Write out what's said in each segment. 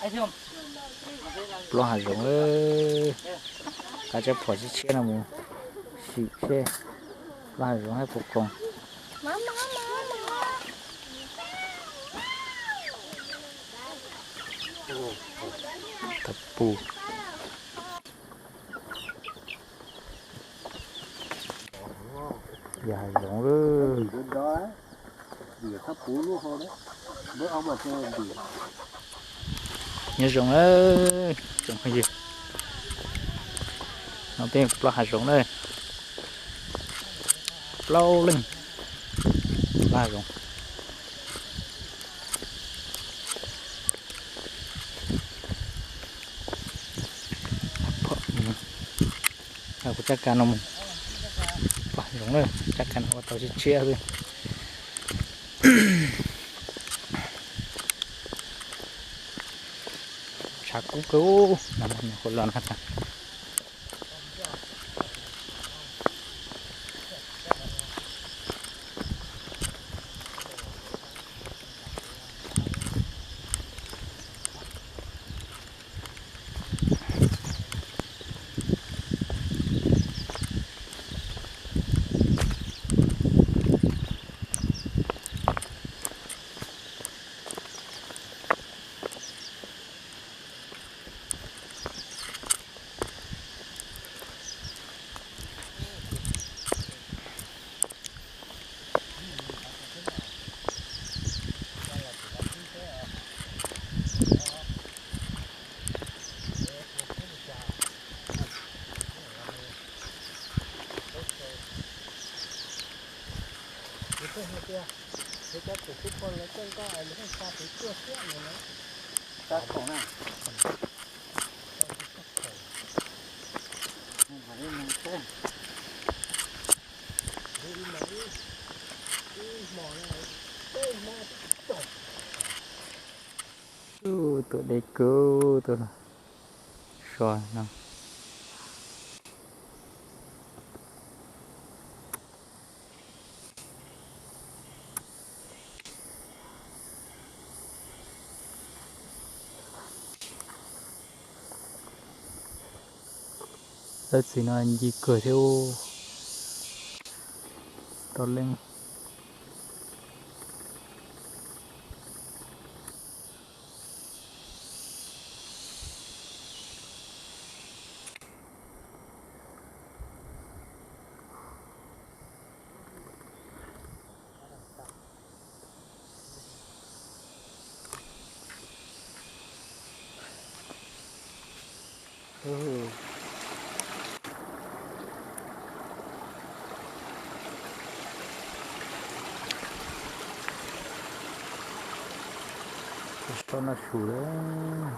Plaub hav zoov, qab tsab phom tshiab tshiab no mus sim seb plaub hav zoov hab puas khoom. Tau pum. Yog hav zoov lawm. Nyob zoo, tsoom phooj ywg, no peb plaub hav zoov na, plaub leej plaub hav zoov. Kuv tsab kas no mus, plaub hav zoov na, tsab kas no ua tau tshiab tshiab xwb. Tshav kub kawg, qhov los na. Tuaj deb kawg, tuaj so no. Lawv txiv no nce kawg thiab, tau leej. Tau noj su lawm.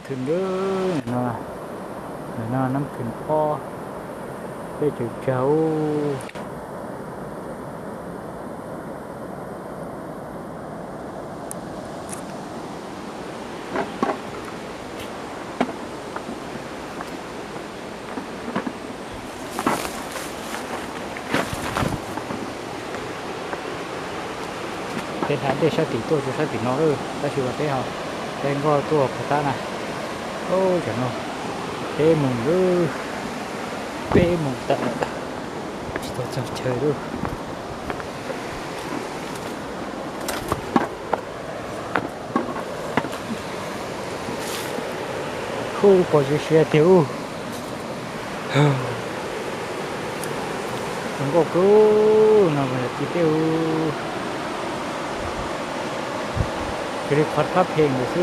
Ntawm no, ntawm no nab kws pob, peb tsaws tsawg. Peb hla dej sab tim tuaj rau sab tim no lawm, tab sis mas peb ho, peb nkoj tuaj puag tab na. Cov no, peb moos lawm, peb moos tawm lawm, tsis tau txog chaw lawm. Hu, pom siav siav tiag ub. Zoo nkauj kawg no mas yog ci tej ub. Cia li qhov thab phem ntawd xwb.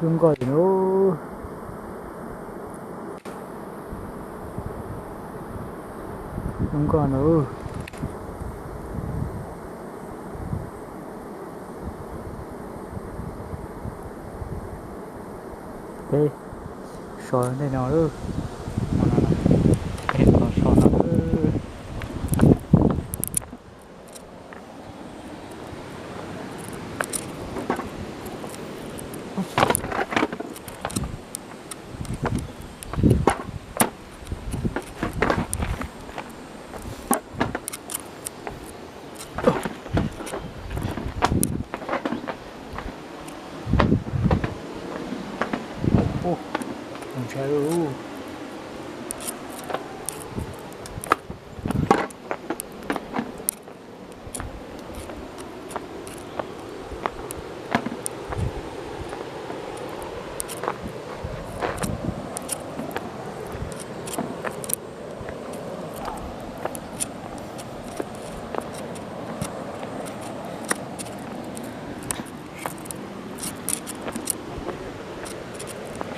Zoo nkauj tiag no. Zoo nkauj no. Peb so ntej no lawm, peb so no lawm.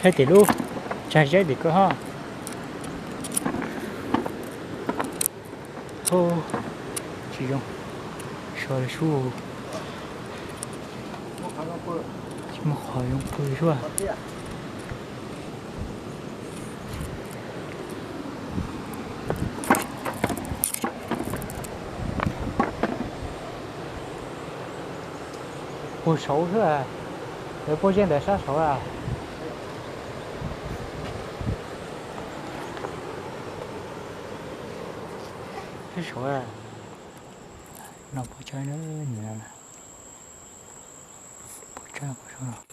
Saib tim lub tsag zeb tim ko ho. Tsis zoo, so li sub. Qhov zoo pw suab. Pug saud xwb, lawv pob zeb ntawd sab saud a. Sab saud a. No pov tsawb na, pov tsawb pov tsawb.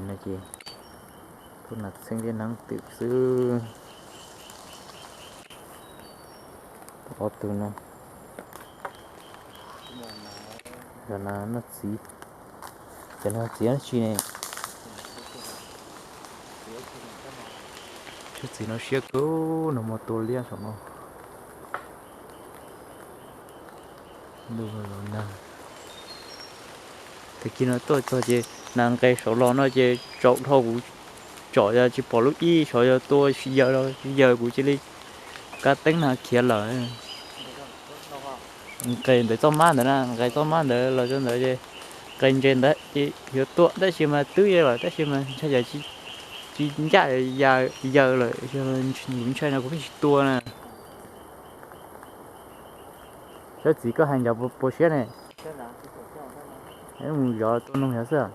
No ces tuaj nas txheeb thiab nas hooj twm xwb. Ob tug no, cov no noj txiv, cov no txiv dab tsi ne? Tshuav txiv no siab kawg, nag hmo tua liab saum no. Ntuj los nag. Tag kis no tuaj txog ces nas nqes saum los no ces tsaus dhau kuv tsom yog tsis pom lub ib saud yog tua yaws los yaws kuv cia li kab teeb no khiav lawm. Nqes ntawm txoj mab ntawd na, nqes txoj mab ntawd los rau ntawd ces nqes ntses ntawd ces yuav tua tab sis mas twb yaws lawm tab sis mas ntshai yog tsis ncaj yaws lawm, kuv ntshai no kuv pheej tsis tua na. Sawv txiv koj hais ncav puas siab ne? Mus zov tua noog yov xwb.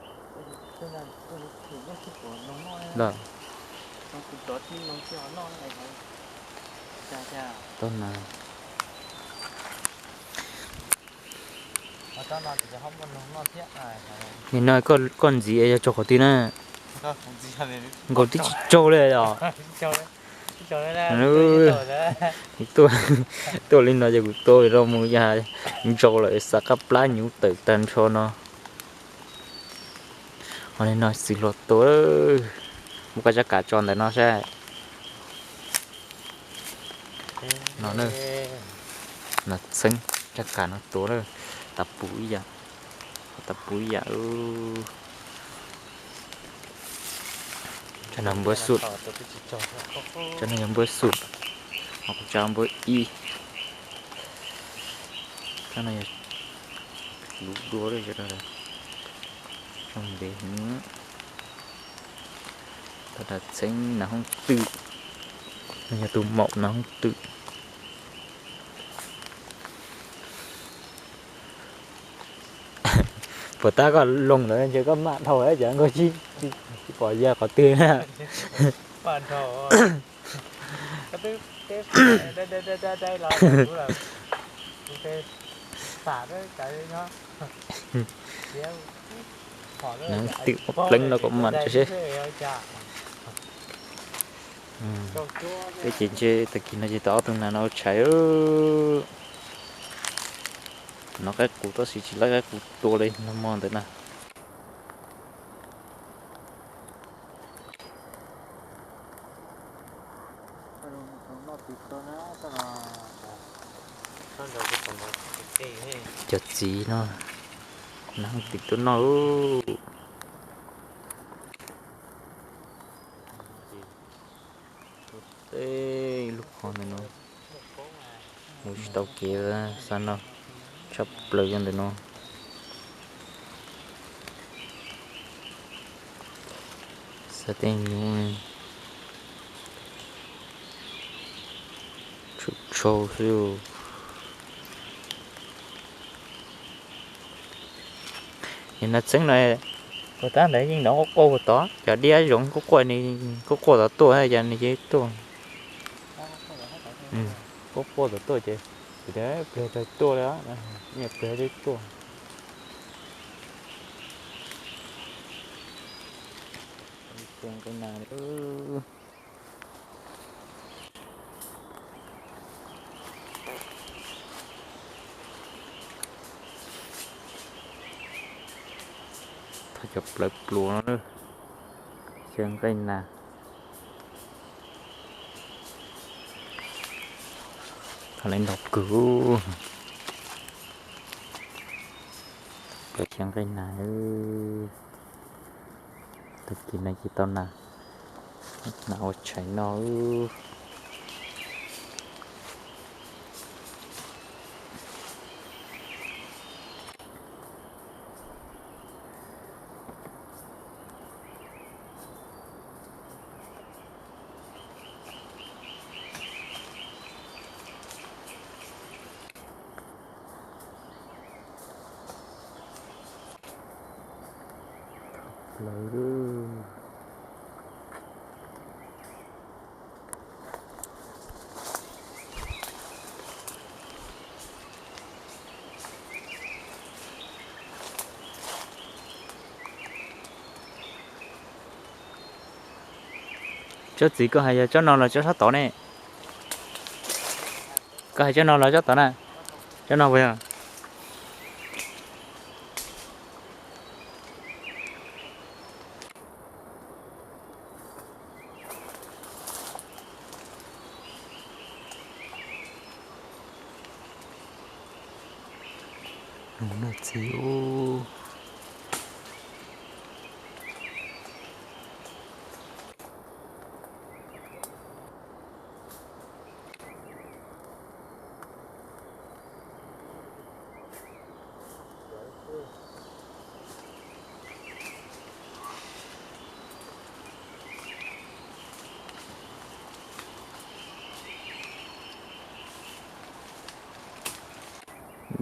Los, tau na. Nim no koj ntxiv yog tsaug qhov twg na? Nkaus twb tsis tsaug li os. Tuaj li no ces kuv tua rau mus yas ntsau lawm, xav qab plab nyuv tawm tag nrho no. Ho li no xwm hluas tua, muab koj rab kav tso ntawm no saib. No na, no txheeb rab kav no tua na, tas puv ib yam, tas puv ib yam. Tsab no npawb xum, tsab no yog npawb xum, ho kuv tsab npawb ib. Tsab no yog lub dua, zoo ntev heev. Tau tas txheeb nas hooj twm, no yog tus maum nas hooj twm. Puas tab koj loo ntawd ntshe koj maj dhau cov nkaus tsis pom yog qhov twg na. Nas hooj twm muab pleev no kom mam tso seb. Peb ces ntshe tag kis no ces tau ob tug nas no ua tshais. No qaib qus tab sis tsis laib qaib qus tua li nag hmo ntawd na. Cov txiv no, nas hooj twm tuaj noj. Tej lub qhov ntawm no mus tsis tau kev, xav noj tshaj plaws ntawm no. Xav tej nyuv tshau tshau xwb. Nim no txheeb no, puas tab ntawd yeej nov quaj quaj puas tod, cov diab zoov quaj quaj, nws quaj quaj tod tuaj, cov nws ces tuaj, quaj quaj tod tuaj ces, pliag tau tuaj li, pliag tau tuaj. Thov cov plawv pluas no, xyaw nqaij nas. Thov lawv nrog kws, plawv xyaw nqaij nas. Tag kis no ces tau nas, nas ua tshais no. Plawv. Tsob txiv koj hais yog tsob no los tsob sab tod ne? Koj hais tsob no los tsob tod na? Tsob no puas yog? Nws txiv ub.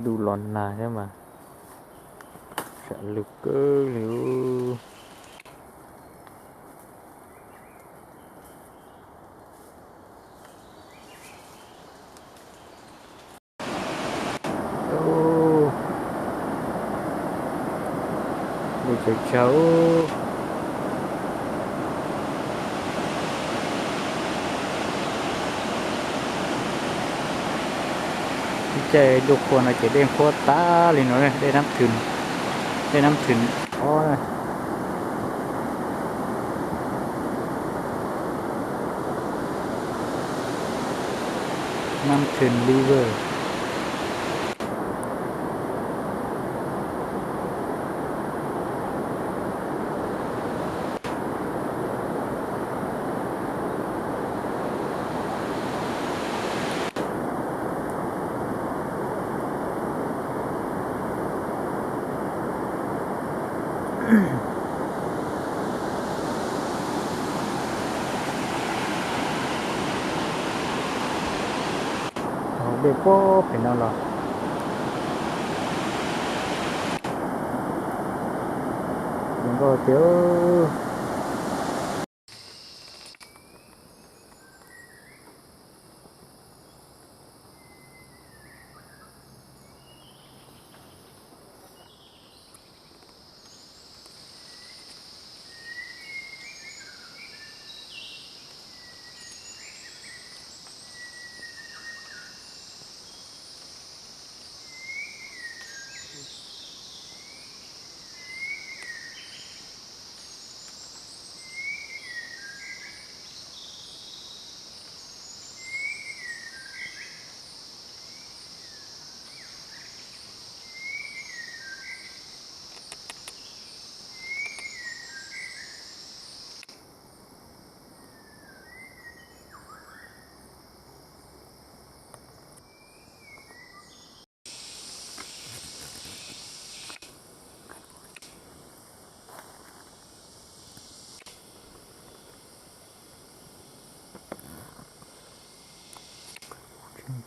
Ntuj los nag thiab mas, sam lug kawg li. Dej tsawv tsawv. Ib caij dua qhua no ces dej qhuav tag li no, dej Nab Thwm, dej Nab Thwm ob. Nab Thwm River. Hauv dej puag pem no los zoo nkauj tiag.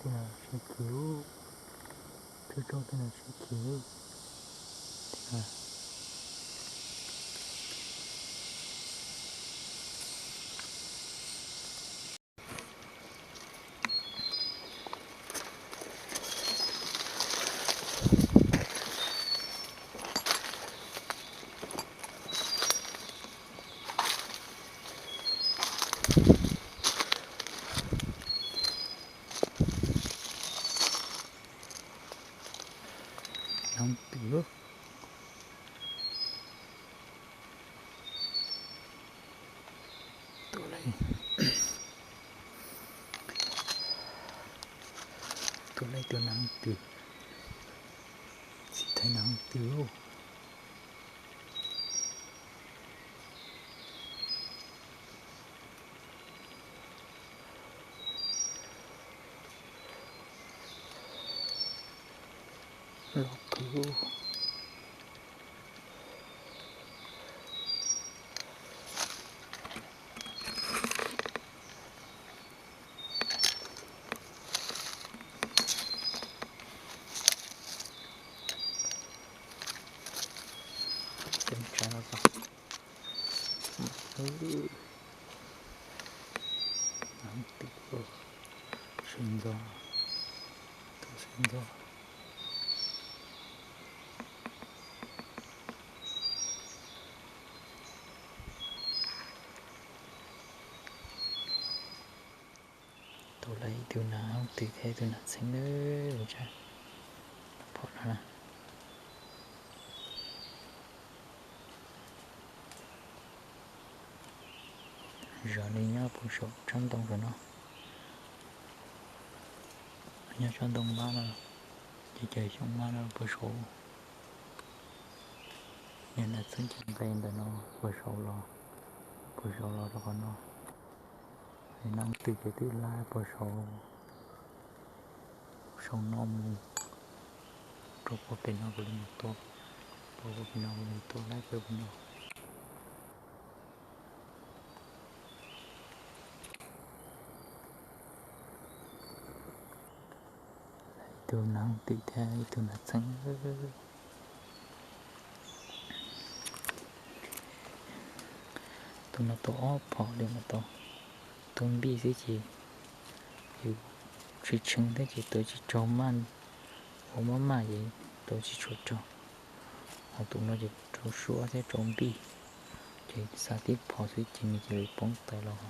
Tej no sab kiv, tsob tsob tej no sab kiv. Nab twm. Tuaj lawm, tuaj lawm tus nab twm, txiv thaij nab twm. Los kawg. Nab twm, sawv ntxov, tuaj sawv ntxov. Tus lawv ib tug nas hooj twm thiab ib tug nas txheeb lawm, tsam phom no na. Zov li nyob puag saum tsob ntoo saum no, nyob tsob ntoo mab no, ces cov xyoob mab no puag saud. Yog nas txheeb ces nqes ntawm no puag saud los, puag saud los rau qhov no. Nas hooj twm ces twb laib puag saud, saum no mus rau puag pem no kuv li mus tua, rau puag pem no kuv li mus tua laib pem no. Ib tug nas hooj twm thiab ib tug nas txheeb. Tus no tua ob phom li mas tau. Tua npij xwb ces yus tsis tshee thiab ces tua tsis raug maj, ua maj maj ces tua tsis tshua raug. Ho tus no ces rau suab thiab rau npij, ces xa tib phom xwb ces nws cia li poob tawm los.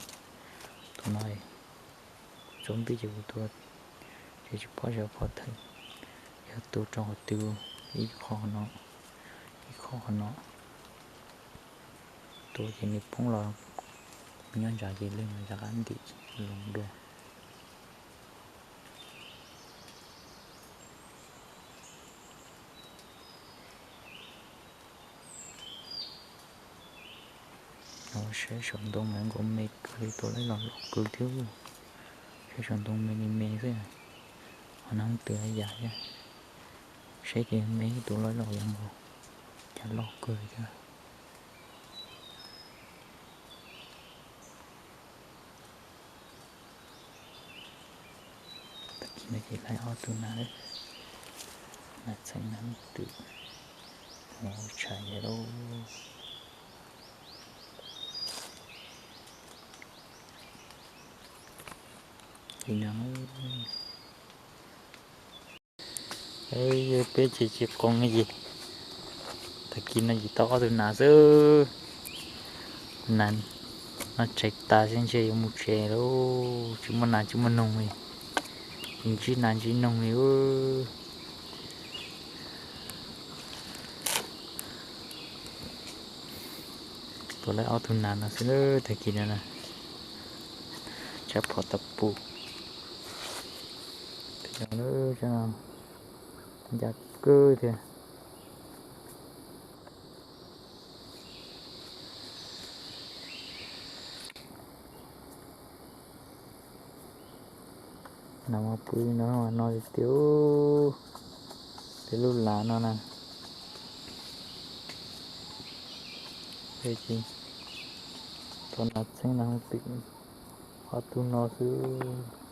Tus no tsob npij ces kuv tua ces tsis pom zaj phom thawm, yog tua rau qhov twg ib qho no, ib qho qhov no, tua ces nws poob los nyob ntsa ces lwg mus rov qab ntim los dua. Saib saum ntoo mas nkaus me kawg li, tua laib los loj kawg thiab. Saib saum ntoo me li me xwb, ho nas hooj twm yam thiab. Saib ces me tus laib los yam nkaus, cas loj kawg thiab. Tag kis no ces laib ob tug nas, nas txheeb nas hooj twm, mus ua tshais thiab lauj. Li no, peb ces tsis qoos li ces, tag kis no ces tau ob tug nas xwb. Nas no tshais tas xwb ntshe yuav mus tsev lauj, tsis muaj nas tsis muaj noog li, tsis ntsib nas ntsib noog li. Tua laib ob tug nas no xwb, tag kis no na, tsab phom tas pum. Ncaj kawg thiab. Nas mas pw no no tiag tiag, peb lub lav no na. Tua nas txheeb nas hooj twm ob tug no xwb.